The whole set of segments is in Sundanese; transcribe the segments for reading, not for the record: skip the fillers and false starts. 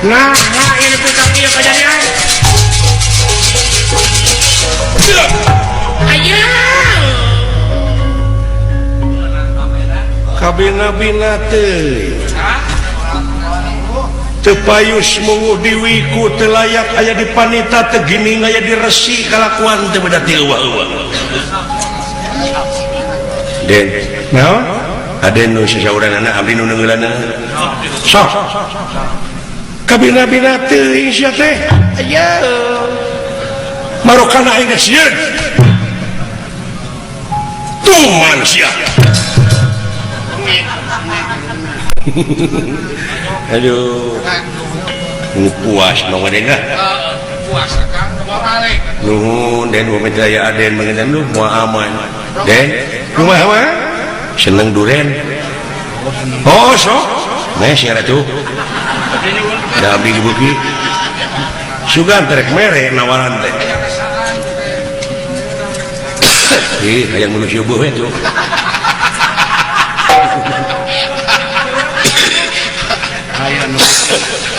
Nah, ini putar ieu kajadian. Ayo. Kabina-bina teh. Teu payus munguh diwiku teu layak aya di panita teu gining aya di resi kalakuan teu beda ti eueuh-eueuh. Den, naon? Aden nu sasauranana abdi nu neungeulanna. Sok. Kabina-bina teuing sia teh. Ayo. Marokana aing geus sieun. Tuman sia. Aduh. Puas mah den lah. Puas Kang, balik. Nuhun den wa aya aden mangeun lu moal aman. Den, kumaha mah? Seneng duren. Oh, sok. Meh sia atuh. Da abdi gebuki. Sugan terek mere nawaran teh. Ih, hayang manusia beuh we tuh.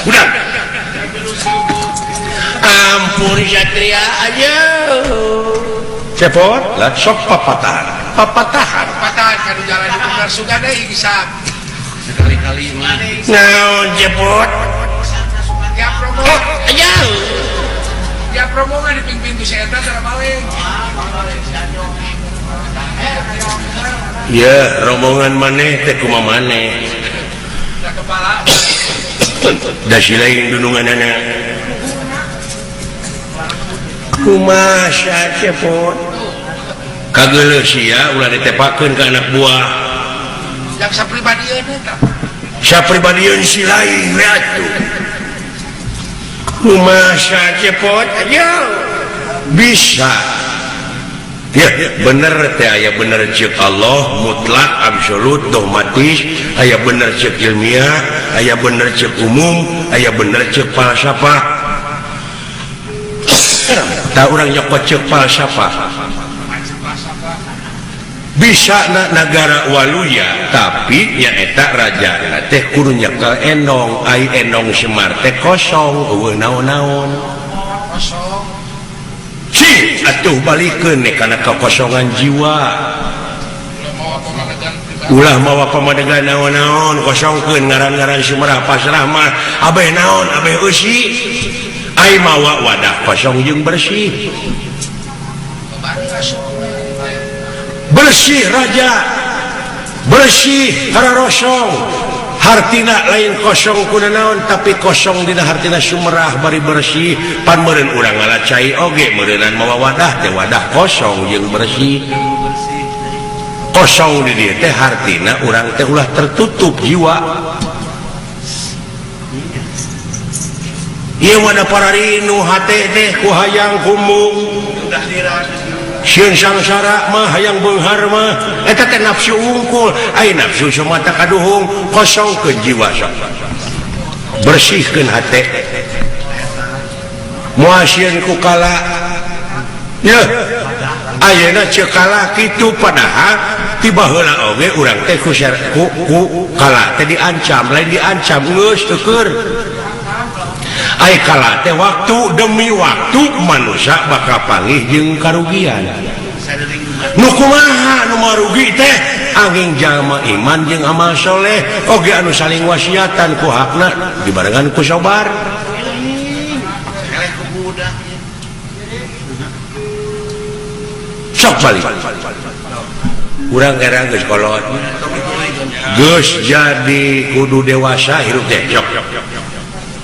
Udah. Ampun Satria aja. Cepot lah sok papatahan. Papatahan. Papatahan kan jalan di bener suga deui bisa. Sekali-kali mah. Naon cepot? Ya promo. Oh, aja. Ya promo mah di ping-ping si eta tara balik. Ya, rombongan maneh teh kumaha maneh. Kepala. Da si lain dununganana. Kumaha cepot? Kageuleuh sia ulah ditepakeun ka anak buah. Yang sapribadieun eta. Sapribadieun si lain we atuh. Kumaha cepot? Ayo. Bisa. Ya, bener teh aya bener ceuk Allah mutlak absolut dogmatis, aya bener ceuk ilmiah, aya bener ceuk umum, aya bener ceuk falsafah. Tah urang nyokot ceuk falsafah. Bisa na nagara waluya tapi nyaeta raja teh kudu nyekel endong, ai endong Semar teh kosong eueuh naon-naon. Cing atuh balikeun kana kekosongan jiwa. Ulah mawa pamadegan naon-naon kosongkeun ngaran-ngaran Sumerah pasrah mah abeh naon abeh eusi. Ai mawa wadah kosong jeung bersih. Bersih raja. Bersih hararosong. Hartina lain kosong kuna naon tapi kosong dina hartina Sumerah bari bersih pan meureun urang ngala cai oge meureunan mawa wadah teh wadah kosong jeung bersih. Kosong di dieu teh hartina urang teh ulah tertutup jiwa. Ieu wadah pararinu hate teh ku hayang kumbung. Sieun sangsara mah hayang beunghar mah eta teh nafsu unggul ai nafsu sumata kaduhung kosongkeun jiwa sok bersihkeun hate moal sieun ku kala yeuh ayeuna ceuk kala kitu padahal ti baheula oge urang teh ku kala teh diancam lain diancam geus teukeur ai kala teh waktu demi waktu manusia bakal panggih jeung karugian. Nu kumaha nu marugi teh angin jalma iman jeung amal soleh oge anu saling wasiatan ku hakna dibarengan ku sabar. Sok balik. Urang era geus kolot. Geus jadi kudu dewasa hirup teh sok.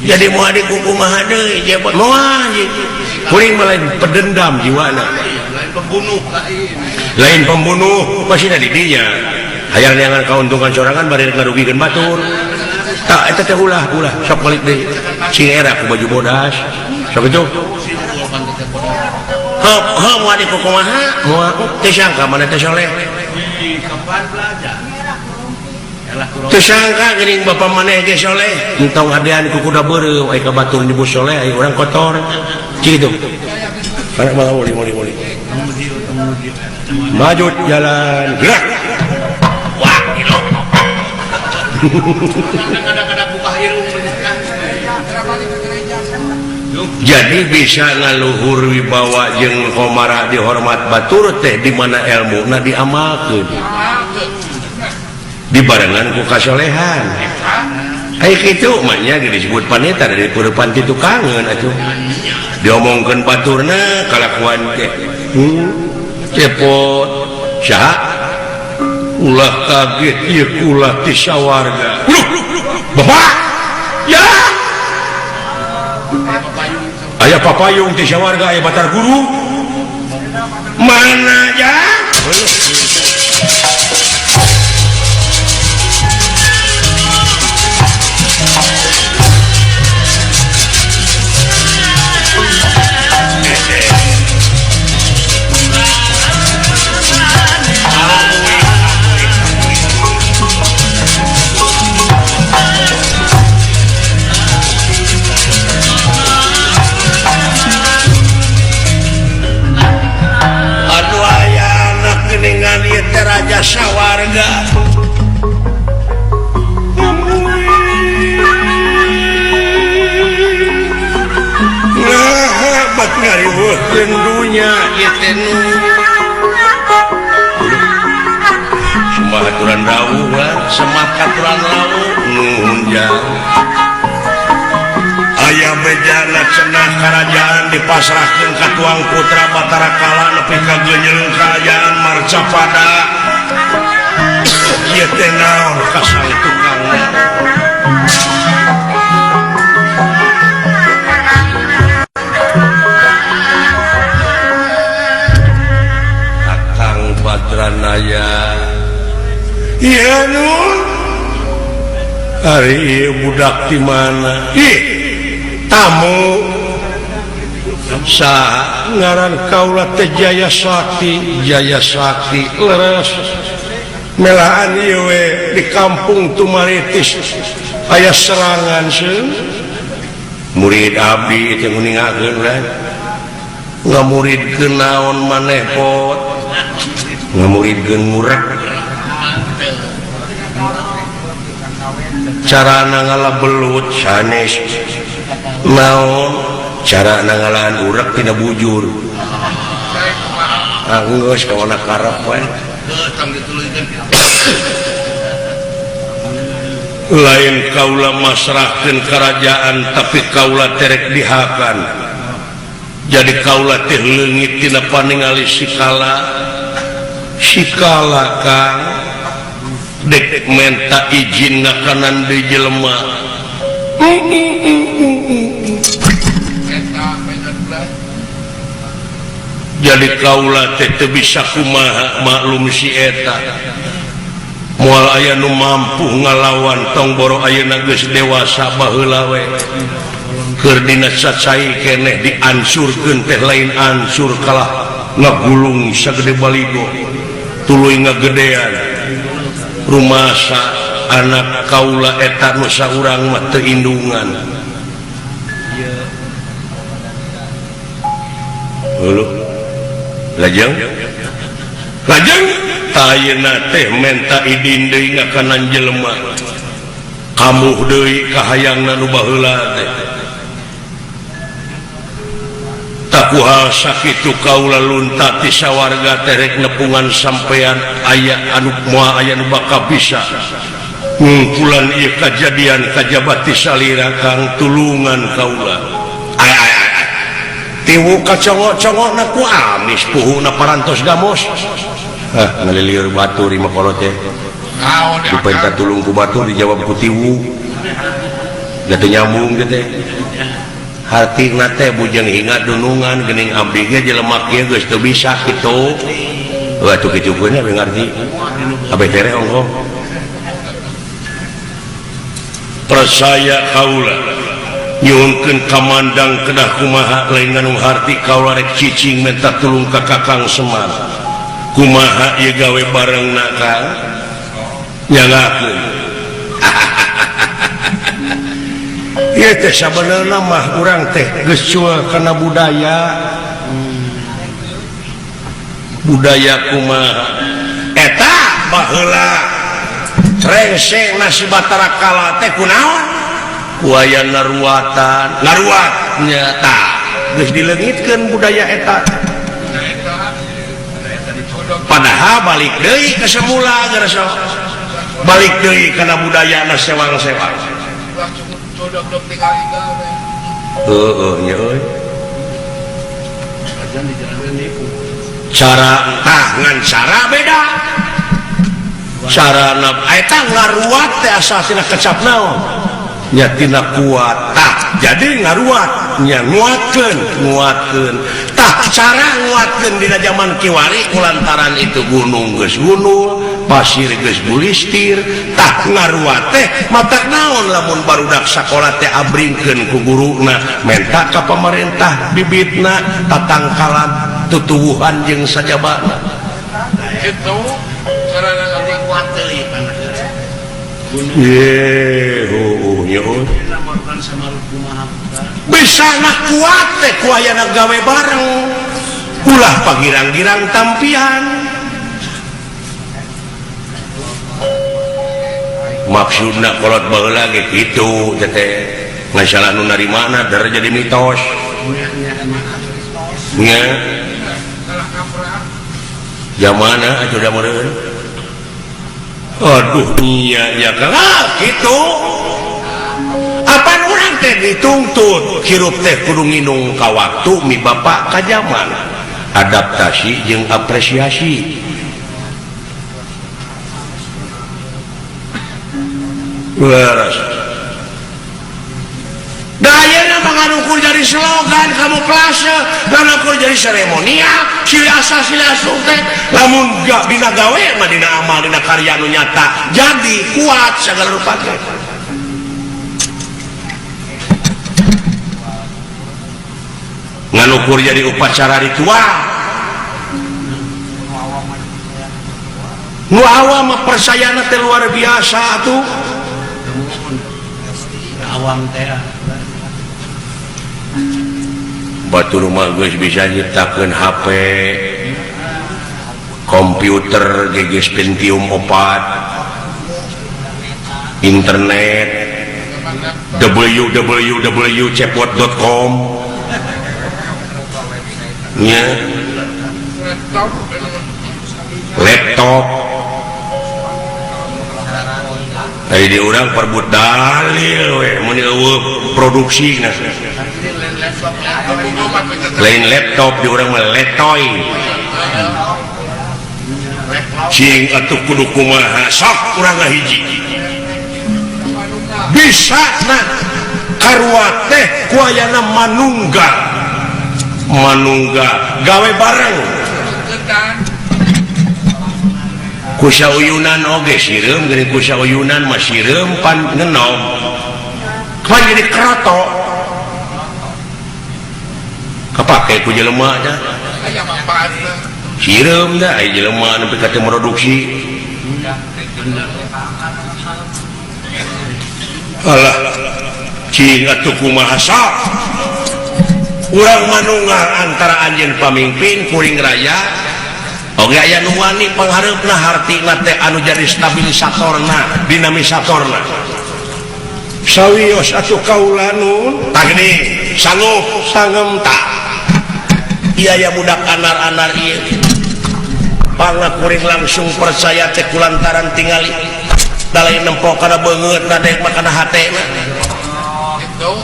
Jadi moal dikukumaha deui jebot moal kuring mah lain pedendam jiwana lain pembunuh lain pembunuh pasti di dinya hayang neangan kauntungan sorangan bari ngarugikeun batur tak eta teh ulah ulah sok balik deui sing era ku baju bodas sok itu heuh heuh moal dikukumaha moal teu sangka mana teh soleh tersangka geuning bapa maneh ge soleh entong adean ku kuda beureum ai ka batur nyebut soleh ai urang kotor kitu anak malah muli muli muli maju jalan gerak wah gila. Jadi bisa ngaluhur wibawa jeung komara dihormat batur teh di mana ilmuna diamalkeun. Dibarengan ku kasolehan. Ai kitu mah nya disebut panita dari peurepan ti tukangeun atuh. Diomongkeun baturna kalakuan teh. Cepot saha ulah kaget ieu kula ti sawarga. Bapak ya aya papayung ti sawarga aya Batar Guru mana ya. Raja sawarga nah bat ngariweuhkeun dunya ieu teh nu semah aturan rawuh lah semah katuran rawuh nuhun jang aya bejana cenah karajaan dipasrahkeun ka tuang putra Batara Kala nepi ka geunyeuleung kerajaan Marcapada. Ieu teh naon kasang tukangna. Kakang Badranaya ieu nu ari ieu budak di mana? Ih tamu saha ngaran kaula teh Jaya Sakti. Jaya Sakti leres melaan ieu we di kampung Tumaritis aya serangan seung murid abdi teh nguningakeun we ngamuridkeun naon maneh pot ngamuridkeun murek carana ngalabelut sanes naon cara nangalaan urek tina bujur anggeus kawana karep we. Lain kaula masrahkeun kerajaan tapi kaula terek dihakan. Jadi kaula teh leungit tina paningali sikala. Sikala Kang dek menta izin ngakanan deui jelema. Jadi kaula teh teu bisa kumaha maklum si eta moal aya nu mampu ngalawan tong boro ayeuna geus dewasa baheula we keur dina cacai keneh diansurkeun teh lain ansur kalah ngagulung sagede baligo tuluy ngagedean rumasa anak kaula eta nu saurang mah teu indungan. Heuh lajeng lajeng ayeuna teh menta idin deui ngakanan jelema kamuh deui kahayangna nu baheula teh takuhal sakitu kaula lunta ti sawarga teh rek nepungan sampean aya anu moal aya nu bakal bisa ngungkulan ieu kajadian kajabati salira Kang tulungan kaula. Ay ay ay tiwu kacongok-congokna ku amis puhuna parantos gamos. Ah ngalilieur batur imah kolot teh dipenta tulung ku batur dijawab ku tiwu da teu nyambung teh hartina teh bujeng hinga dunungan geuning abdi ge jelema kieu geus teu bisa kitu. Heuh atuh kitu keun we ngarti kabeh tereh ongkoh percaya kaula nyuhunkeun kamandang kedah kumaha lain nganu harti kaula rek cicing menta tulung ka Kakang Semar kumaha ieu gawe barengna Kang nyangakeun. Ieu teh sabenerna mah urang teh geus cuel kana budaya. Budaya kumaha eta baheula rengseng nasi Batara Kala teh kunaon? Ku aya naruatan, naruat. Nya tah geus dileungitkeun budaya eta. Padahal balik deui ka semula geus balik deui kana budayana sewang-sewang. Heeh nya euy. Cara entah ngan cara beda. Cara eta ngaruat teh asal tina kecap naon? Nya tina kuat. Tah jadi ngaruat nya nguatkeun, nguatkeun. Tah cara nguatkeun dina zaman kiwari kulantaran itu gunung geus gunung, pasir geus bulistir, tah ngaruat teh matak naon lamun barudak sakola teh abringkeun ku guruna, menta ka pamarentah bibitna, tatangkalan tutuwuhan jeung sajabana. Kitu carana kuat deui. Bisa na kuat teh ku ayana gawe bareng. Ulah pagirang-girang tampian. Maksudna kolot baheula ge kitu teh. Masalah nu narimana dar jadi mitos. Nya. Jamana atuh da meureun. Aduh nya nya kalah kitu. Apan urang teh dituntut hirup teh kudu nginung ka waktu mi bapak ka zaman. Adaptasi jeung apresiasi. Leres. Dayana manganukur jadi slogan kamuflase, nganukur jadi seremonial, silih asah silih asuh teh. Lamun gak dina gawe mah dina amal dina karya nu nyata jadi kuat sagala rupa teh. Nganukur jadi upacara ritual. Nu awam mah persayana teh luar biasa atuh. Awam teh batur mah geus bisa nyiptakeun HP, komputer geus Pentium 4, internet, www.cepot.com, nya, laptop. Tadi di urang perbut dalil we mun eueuh produksi na. Lain laptop di urang mah letoy. Cing atuh kudu kumaha sok urang ngahiji. Bisa na karuat teh ku ayana manunggal. Manunggal gawe bareng. Kusa uyunan oge sireum geuning kusa uyunan mah sireum pan ngenom. Pan jadi kroto. Kapake ku jelema dah. Sireum dah aya jelema nepi ka teu produksi. Alah cing atuh kumaha sok. Urang manunggal antara anjeun pamimpin kuring raya. Oge aya nu wani panghareupna hartina teh anu jadi stabilisatorna, dinamisatorna. Sawios atuh kaula nun, tah geuning sanggup sangem tah. Ieu aya budak anar-anar ieu. Pangna kuring langsung percaya teh kulantaran tingali. Da lain nempo kana beungeut na dek mah kana hatena.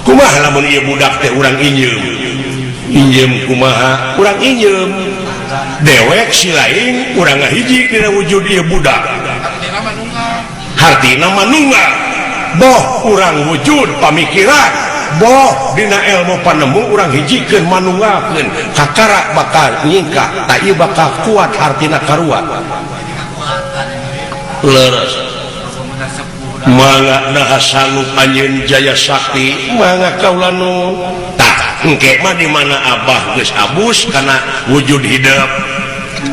Kumaha lamun ieu budak teh urang injeum? Injeum kumaha? Urang injeum. Dewek si lain urang ngahiji dina wujud ieu budak. Hartina manunggal. Boh urang wujud pamikiran, boh dina ilmu panemu urang hijikeun manunggalkeun. Kakara bakal nyingkah, ta ieu bakal kuat hartina karuat. Leres. Mangga naha sanggup anjeun Jaya Sakti, mangga kaula nu. Tah engke mah di mana abah geus abus kana wujud hidup.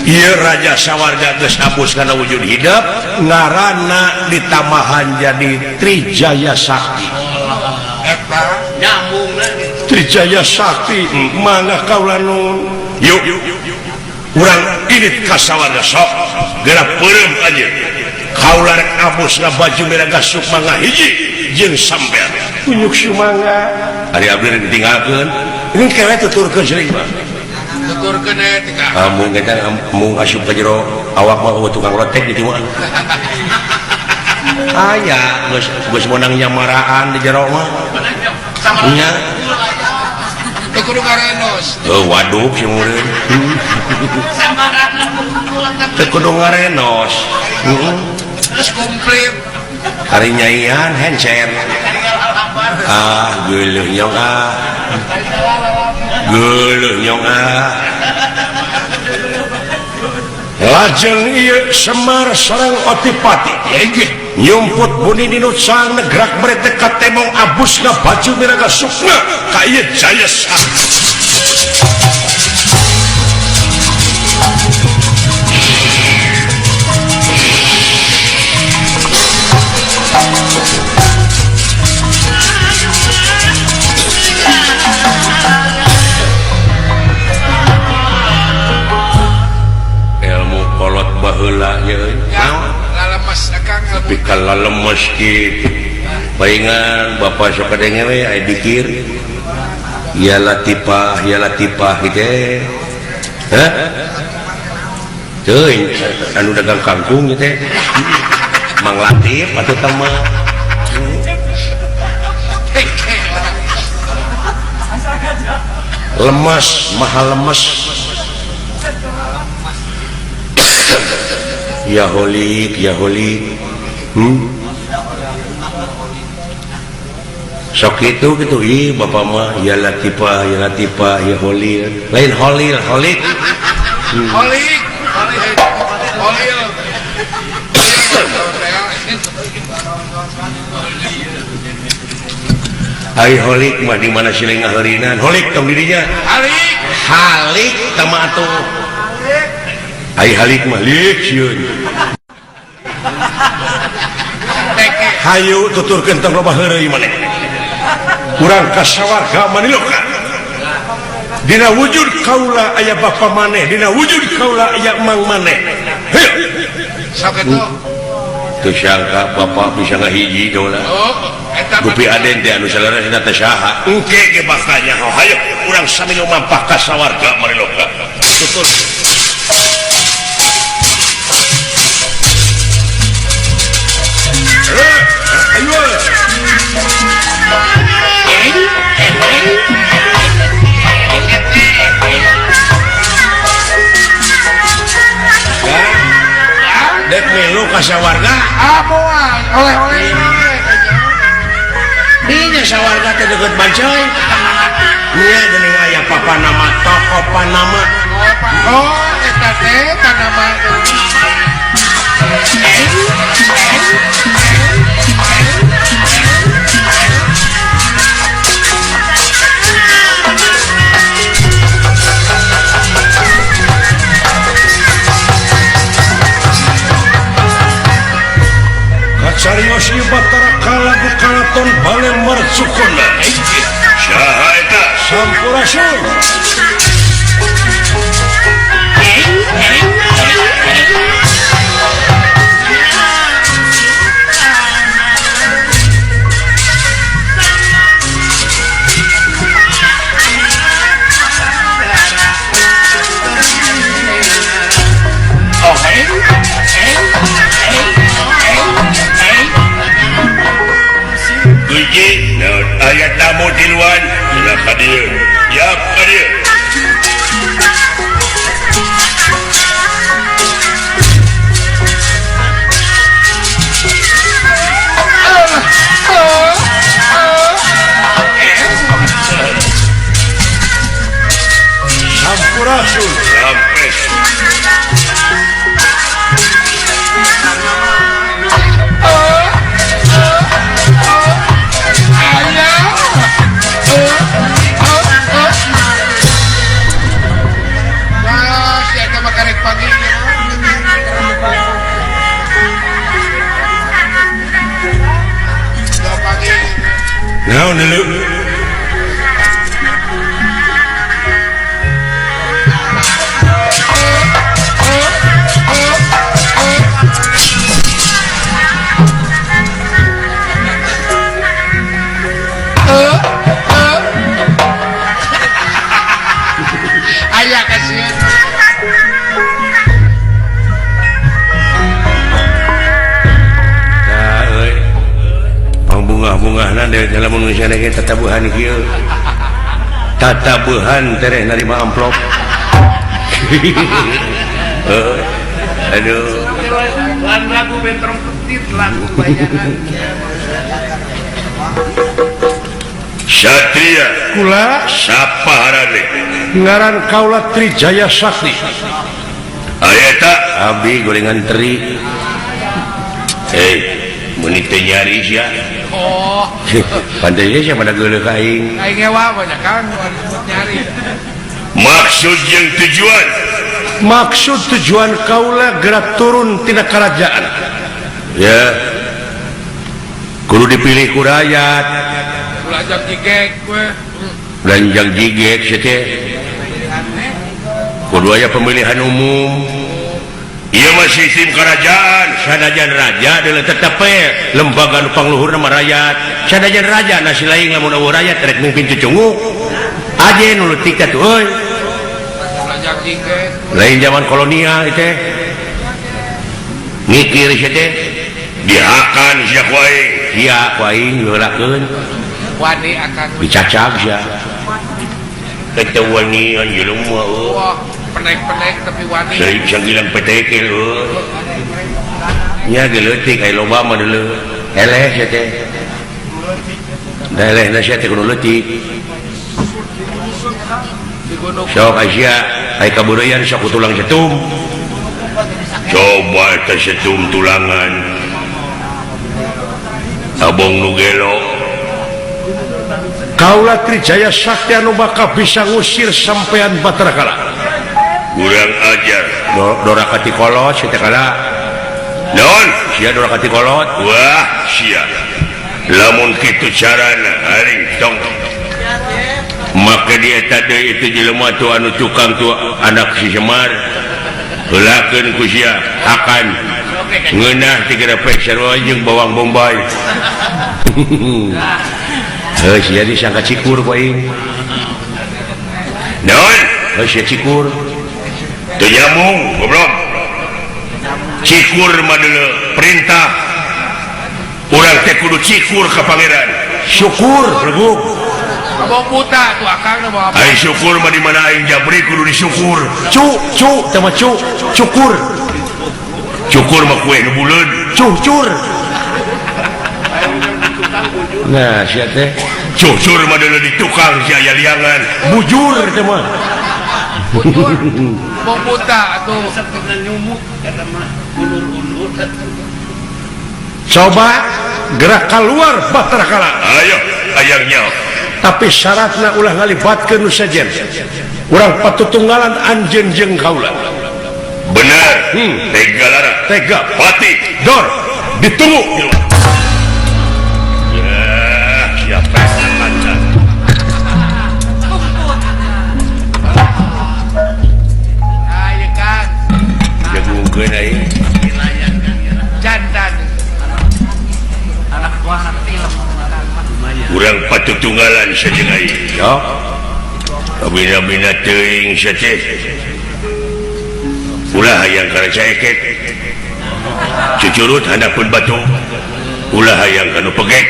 Ieu raja sawarga geus abus kana wujud hidup, ngaranna ditambahan jadi Trijaya Sakti. Trijaya Sakti mangga kaula nu. Yuk urang indit ka sawarga sok geura peureum anjeun. Kaula rek abus na baju merah gasuk mangga hiji jeung sampean. Kunyuk sumangga. Ari abdi rek ditinggalkeun. Ini kewe tuturkeun seuring mah. Tuturkeun we tinggal. Amun kita mung asup ka jero awak mah eueuh tukang lotek di mah. Aya geus geus meunang nyamaraan di jero mah. Nya. Teu kudu ngarenos. Heuh waduk si mureun. Teu kudu ngarenos. Heeh. Terus komplit. Ari nyaian hencer. Ah, geuleuh nyong ah. Geuleuh nyong ah. Lajeng ieu Semar sareng Otipati nyumput buni dinu cang negrak merete ka temong abusna baju miraga sukma ka ieu Jayasa. Tapi kalau lemes gitu palingan bapak sok kadenge we aya dikir ya latifah gitu hah teuing anu dagang kangkung gitu Mang Latif atuh teh mah lemes mahal lemes ya holik sok itu gitu ih bapak mah ya latifah ya holil lain holil holik holik holil ai holik mah di mana silih ngaheurinan holik tong dirinya halik halik tah mah atuh ai halik mah lik sieun. Hayu tuturkeun tong loba heureuy maneh. Urang ka sawarga maniloka. Dina wujud kaula aya bapa maneh, dina wujud kaula aya mang maneh. Hayu. Sok eta. Teu sangka bapa bisa ngahiji kaula. Oh, eta Gupi Aden teh anu saleresna teh saha? Engke ge bakal nyaho. Hayu urang sami lumampah ka sawarga maniloka. Tutur. Dek milu ka sawarga ah moal oleh-oleh dinya sawarga teh deukeut Bancoy nya geuning aya papanama toko Panama oh eta teh Panama Kacarios ieu Batara Kala di Karaton Bale Marcukona. Saha eta? Sampurasun. Guji, ayat tamu tiluan, sila ka dieu. Yap ka dieu. Sampurasun. Rampes. sana ge tatabuhan kieu. Tatabuhan tereh narima amplop. Aduh. Lagu bentrong ketit lagu bayangan. Satria kula sapa harane? Ngaran kaula Trijaya Sakti. Aya ta abdi gorengan teri. Hei, meuni teu nyari sia. Oh. Pantai sia pada geuleuh ka aing. Aing ewa banyak Kang nyari. Maksud jeung tujuan. Maksud tujuan kaula gerak turun tina kerajaan. Ya. Kudu dipilih ku rakyat. Belanjang jigek gue. Belanjang jigek sia teh. Kudu aya pemilihan umum. Ieu mah sistem kerajaan, sanajan raja deuleu tetep we lembaga nu pangluhurna mah rakyat. Sanajan raja nasi lain lamun eueuh rakyat rek mimpin cucunguk. Aje nu leutik teh euy. Lain zaman kolonial teh. Mikir sia teh dihakan sia ku aing. Sia ku aing diheulakeun. Wani akan dicacag sia. Teu wanian jelema euy. Wah, penek-penek tapi wani. Seuing sagilang petekel euy. Nya ge leutik aya loba mah deuleu. Eleh sia teh. Da elehna sia teh kudu leutik. Sok sia aya kabureyan sok tulang setum. Coba teh setum tulangan. Abong nu gelo. Kaula Trijaya Sakti anu bakal bisa ngusir sampean Batara Kala. Kurang ajar. Dora kati kolot sia teh kala. Naon? Sia dora kati kolot. Wah, sia. Lamun kitu carana aring tong. Maka dia tadi itu jelema tu anu tukang tu anak si Semar. Heulakeun ku sia akan ngeunah ti gerepek sarua jeung bawang bombay. Heuh sia disangka cikur ku aing. Naon? Heuh sia cikur. Teu nyambung goblok. Cikur mah deuleu perintah. Urang teh kudu cikur ka pangeran. Syukur berguk. Abong buta tuh akang na bawa. Aing syukur mah di mana aing jabri kudu disyukur. Cu cu teh mah cu cukur. Cukur mah kue nu buleud. Cucur. Nah sia teh cucur mah deuleu di tukang sia aya liangan. Bujur teh mah. Bujur. Abong buta atuh. Nyumuk eta mah undur-undur. Coba gerak keluar Batara Kala. Ayo ayang nyaho. Tapi syaratna ulah ngalibatkeun nu sejen. Urang patutunggalan anjeun jeung kaula. Bener. Tega lara. Tega. Pati. Dor. Ditunggu. Ya, siapa kaca. Ayo Kang. Jagungkeun aing. Jantan. Anak buah film. Urang patutunggalan saja aing. Ya. Kabina-bina teuing sia teh. Ulah hayang kana caeket. Cucurut handapeun batu. Ulah hayang kana pegek.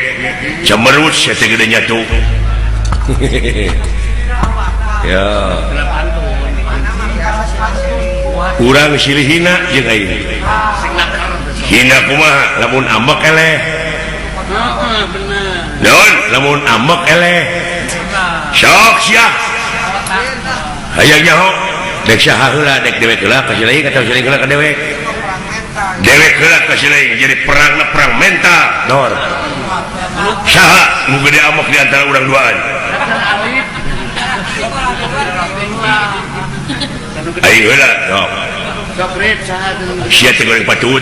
Cemerut sia teh gede nyatu. Ya. Urang silih hina jeung aing. Hina kumaha Lamun ambek eleh. Naon? Lamun ambek eleh. Sok sia. Hayang nyaho. Dek saha heula dek dewek heula ka si lain atawa si lain heula ka dewek. Dewek heula ka si lain jadi perangna perang mental. Dor. Saha nu gede amok di antara urang duaan? Aing heula. Sok. Sia teh goreng patut.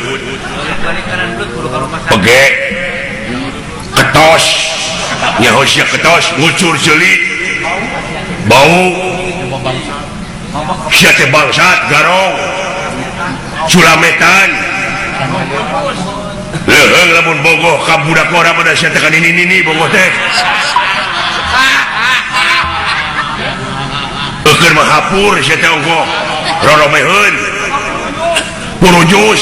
Pegek. Ketos. Nyaho sia ketos ngucur ceuli. Bau. Sia teh bangsat garong. Culametan. Leuheung lamun bogoh ka budak ora pada sia teh ka nini-nini bogoh teh. Eukeun mah hapur sia teh ongkoh. Roromeheun. Purujus.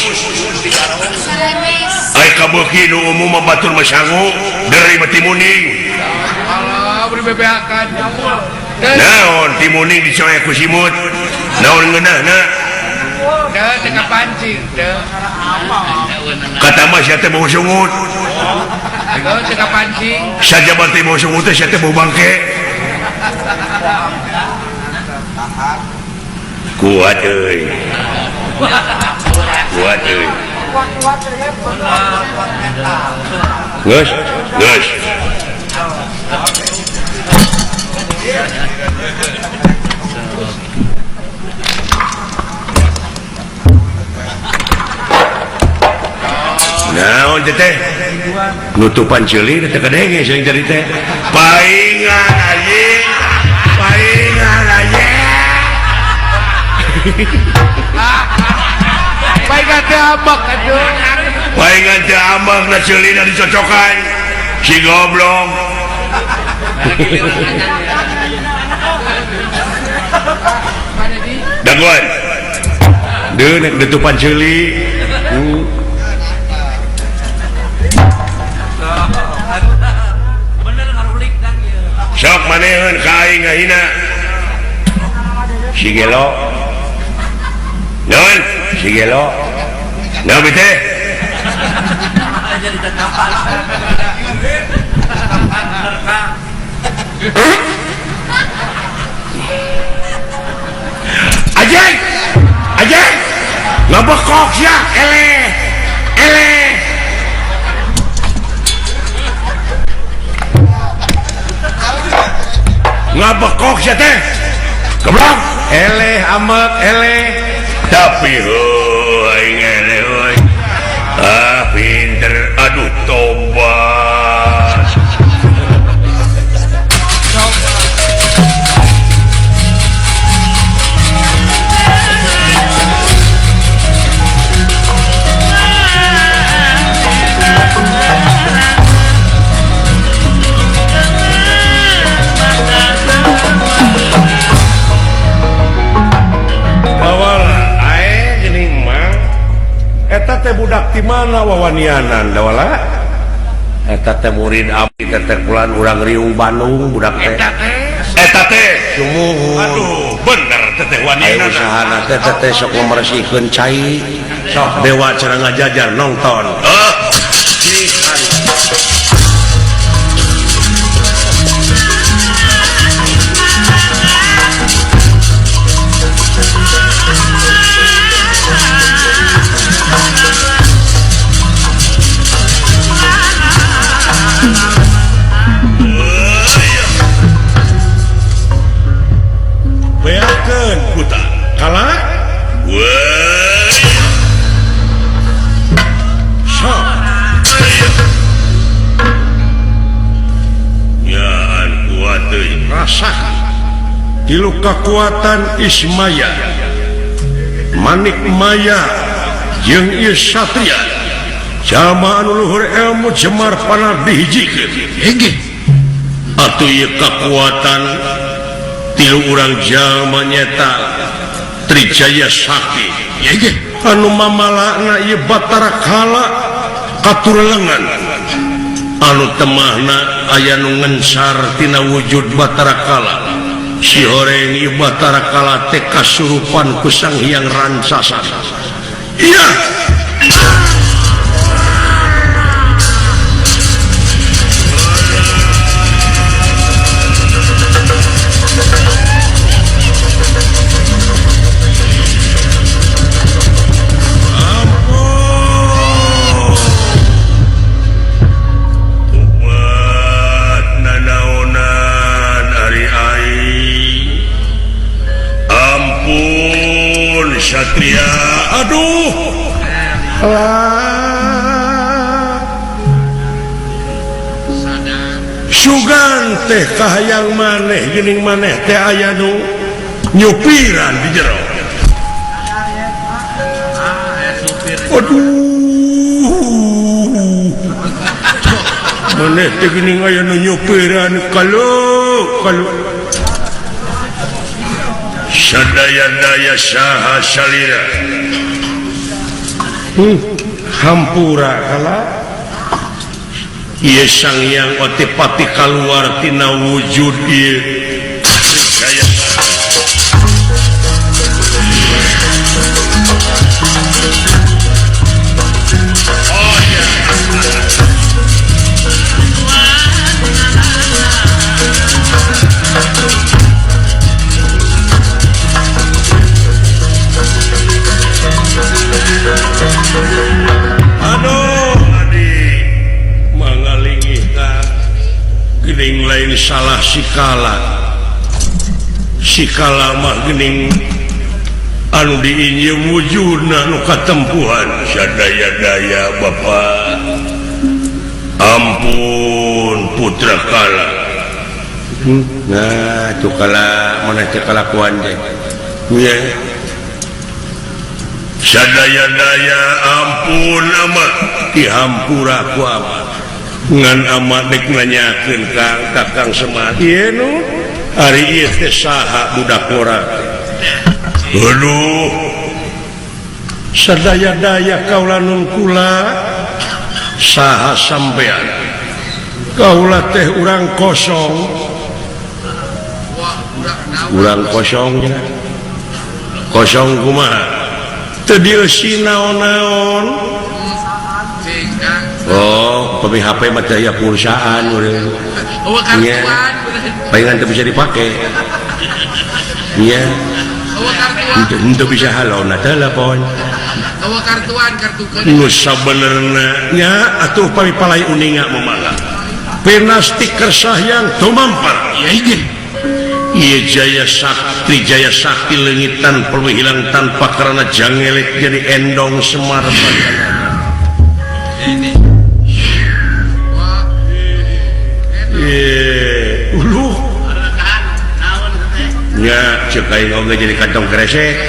Ai kabeuki nu umum mah batur mah sangu, deui mah timuning. dibebeakan. Naon timuning dicoek ku simut. Naon ngeunahna? Teu teu kapancing teu. Kata mah sia teh bau sungut. Teu teu kapancing. Sajaban teh bau sungut teh sia teh bau bangke. Kuat euy. Kuat euy. Geus, geus. Naon teh teh? Nutupan ceuli teh kadenge sing tadi teh. Paingan anjing. Paingan anjing. Paingan teh ambek atuh. Paingan teh ambek na ceulina dicocokan. Si goblok. Dagoan. Deun nek nutupan ceuli. Sok maneheun ka aing ngahina. Si gelo. Naon? Si gelo. Naon teh? Ajeng! Ajeng! Ngabekok sia, eleh. Eleh. Ngabekok sia teh. Goblok. Eleh amek eleh. Tapi heuh aing eleh euy. Ah pinter aduh tobat. Eta teh budak di mana wawanianan dawala? Eta teh murid abdi teh terkulan urang Riung Bandung budak teh. Eta teh sumuhun. Aduh, bener teh teh wanianan. Usahana teh teh sok meresihkeun cai. Sok dewa cenah ngajajar nonton. Heuh. Beakeun kuta kala sok nyaan kuat euy rasakan tilu kekuatan Ismaya Manik Maya jeung ieu Satria jalma anu luhur ilmu jemar panah dihijikeun hiji atuh ieu kakuatan tilu urang jalma nyeta Trijaya Sakti anu mamalakna ieu Batara Kala katurelengan anu temahna aya nu ngencar tina wujud Batara Kala si horeng ieu Batara Kala teh kasurupan ku Sang Hyang Rancasa. Iya Satria, aduh lah sugan teh kahayang maneh geuning maneh teh aya nu nyupiran di jero. Aduh maneh teh geuning aya nu nyupiran kalau kalau sadaya-daya saha salira hampura kala Ieu Sang Hyang Otipati kaluar tina wujud ieu Jaya Oh ya. Aduh adik mangalingih ka geuning lain salah sikala sikala mah geuning anu diinjeum wujudna nu katempuhan sadaya-daya Bapa ampun putra kala nah tu kala mana teh kalakuan teh nya sadaya-daya ampun amat dihampura ku amat ngan amat dek nanyakeun ka Kakang Semar ieu nu ari ieu teh saha budak ngora aduh sadaya-daya kaula nun kula saha sampean kaula teh urang kosong urang kosong kosong kumaha teu dieusi naon-naon oh pemi HP mah teh aya pulsaan urang nya palingan teu bisa dipake nya teu bisa halona telepon nu sabenerna nya atuh pami palai uninga mamaga pinasti kersahyang tumampar ieu Jaya Sakti Jaya Sakti leungit tanpa hilang tanpa karena jangelek jadi endong Semar uluh nya ceuk aing oge jadi kantong kresek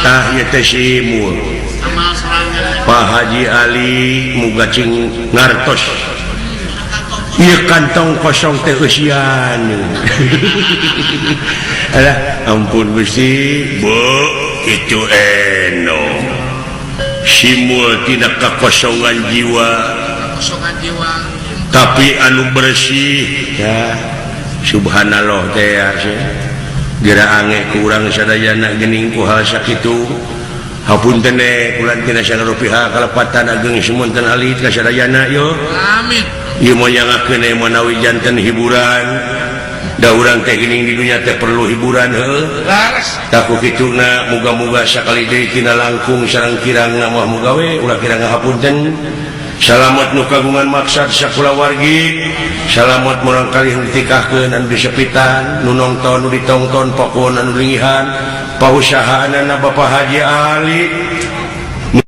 tah ieu teh si Imul Pak Haji Ali muga cing ngartos ieu kantong kosong teh eusian alah ampun Gusti bu itu eno simul tidak kekosongan jiwa tapi anu bersih ya subhanallah teh geura ange ku urang sadayana geuning ku hal sakitu hapunten kula tina sagala rupiah kalepatan ageng semunten alit ka sadayana yo amin ieu mah nyangakeun manawi janten hiburan da urang teh geuning di dunya teh perlu hiburan heuh tah ku kituna muga-muga sakali deui tina langkung sareng kirangna mah muga we ulah kirang ngahapunten salamet nu kagungan maksad sakulawargi salamet murangkalih nu ditikahkeun anu disepitan nu nongton nu ditongton pokona nu lingihan pausahaanana Bapak Haji Ali